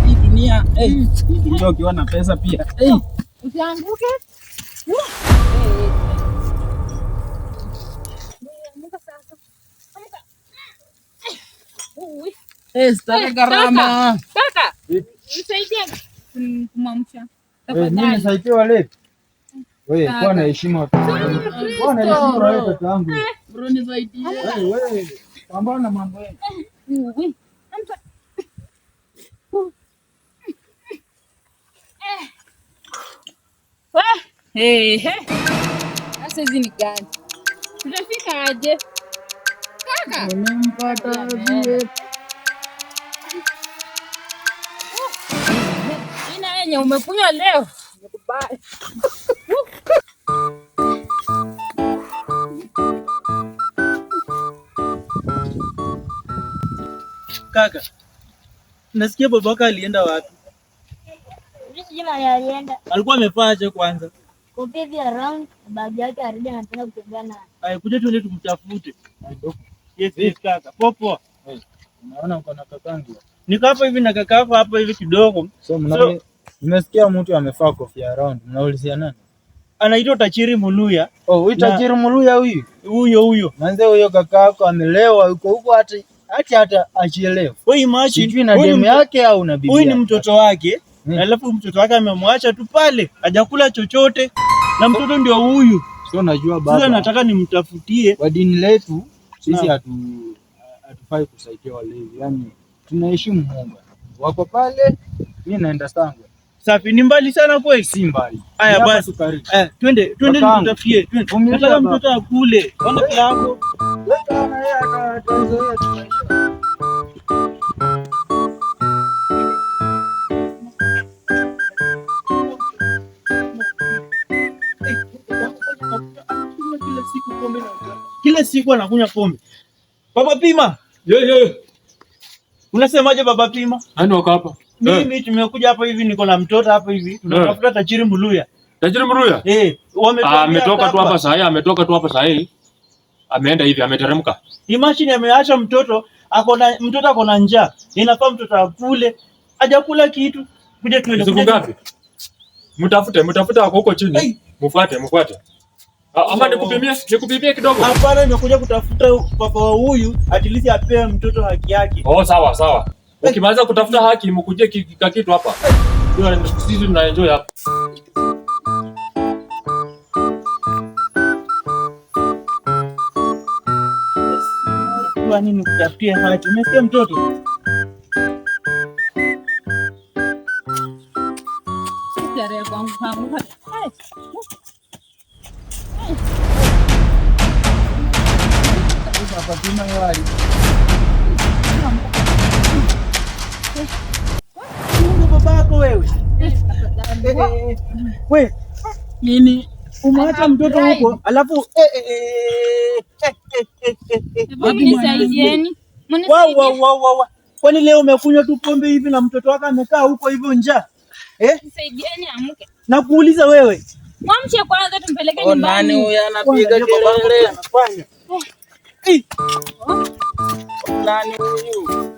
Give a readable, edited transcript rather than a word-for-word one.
Hii dunia, hii dunia ukiwa na pesa pia. Usianguke. Amka sasa. Amka. Ui. Stare gharama. Kaka, Vipi? nisaidie kumwamsha. Wewe, mimi Tafadhali. nisaidie wale. Wewe, Kaka. kuwa na heshima. Kuwa na heshima wewe kaka yangu. Bro, nisaidie. Wewe, wewe, pambana na mambo yako. Ui. Amka. Eh. Eh. Sasa hizi ni gani? Tutafika aje? Kaka. Nimempata vie. Ina yenye umekunywa leo. Nimekubali. Kaka, nasikia babako alienda wapi? Sijui mahali alienda. Alikuwa amevaa aje kwanza? Kofia hivi ya round, bag yake arudi anapenda kutembea nayo. Aya, kuja tuende tumtafute. Yes, yes kaka. Poa poa. Unaona uko na kakangu. Niko hapa hivi na kaka yako hapa hivi kidogo. So mna nimesikia mtu amevaa kofia round. Mnaulizia nani? Anaitwa Tachiri Muluya. Oh, huyu Na- tajiri Muluya huyu. Huyo huyo. Manze huyo kaka yako amelewa yuko huko hata hata hata achielewe. Wewe imagine Sijui na huyu ni demu yake au na bibi. huyu ni yake. mtoto wake. Mm. Alafu mtoto wake amemwacha tu pale, hajakula chochote. Na mtoto ndio huyu. So unajua Sasa baba. nataka nimtafutie. Kwa dini letu sisi Naam. hatufai kusaidia walevi, yaani tunaheshimu Mungu. Wako pale, mi naenda sangu, Safi, ni mbali sana kweli. si mbali. Aya, Ni hapa basi. tu karibu. Twende twende Kakangu. nimtafutie. Twende. Vumilia Nataka baba. mtoto akule. Ona kilango. Leta na yeye atazoea tu maisha. Kila siku anakunywa pombe. Baba Pima, Ye, ye. unasemaje Baba Pima? Nani wako hapa? Mimi tumekuja hapa hivi, niko na mtoto hapa hivi, tunatafuta Tajiri Muluya. Tajiri Mruya? Wametuambia Ametoka tu hapa. hapa sahi, ametoka tu hapa sahi. Ameenda hivi, ameteremka. Imagine ameacha mtoto ako na mtoto ako na njaa, inafaa mtoto akule, hajakula kitu. Kuja tuende. Siku kuja ngapi? Mtafute, mtafute ako huko chini. Mfuate, mfuate. Ama nikupimie, nikupimie kidogo. Hapana, nimekuja kutafuta papa wa huyu, at least apewe mtoto haki yake. Oh, sawa sawa. Ukimaliza kutafuta haki mkujie kitu hapa. Ndio sisi tuna enjoy hapa. Kwa nini kutafutia haki? Umesikia mtoto? Starehe kwangu kwangu. Ai. Baba Pima yeye ali- Huyu babako wewe. We, Nini? umeacha mtoto I have huko, alafu Hebu Mnisaidieni. Wa wa Mnisaidie. wa wa wa. Kwani leo umekunywa tu pombe hivi na mtoto wako amekaa huko hivyo njaa? Nisaidieni amke. Na kuuliza wewe. Mwamshe kwanza tumpeleke Oh, nani nyumbani. huyu anapiga Angalia babako kelele? anafanya. Nani huyu?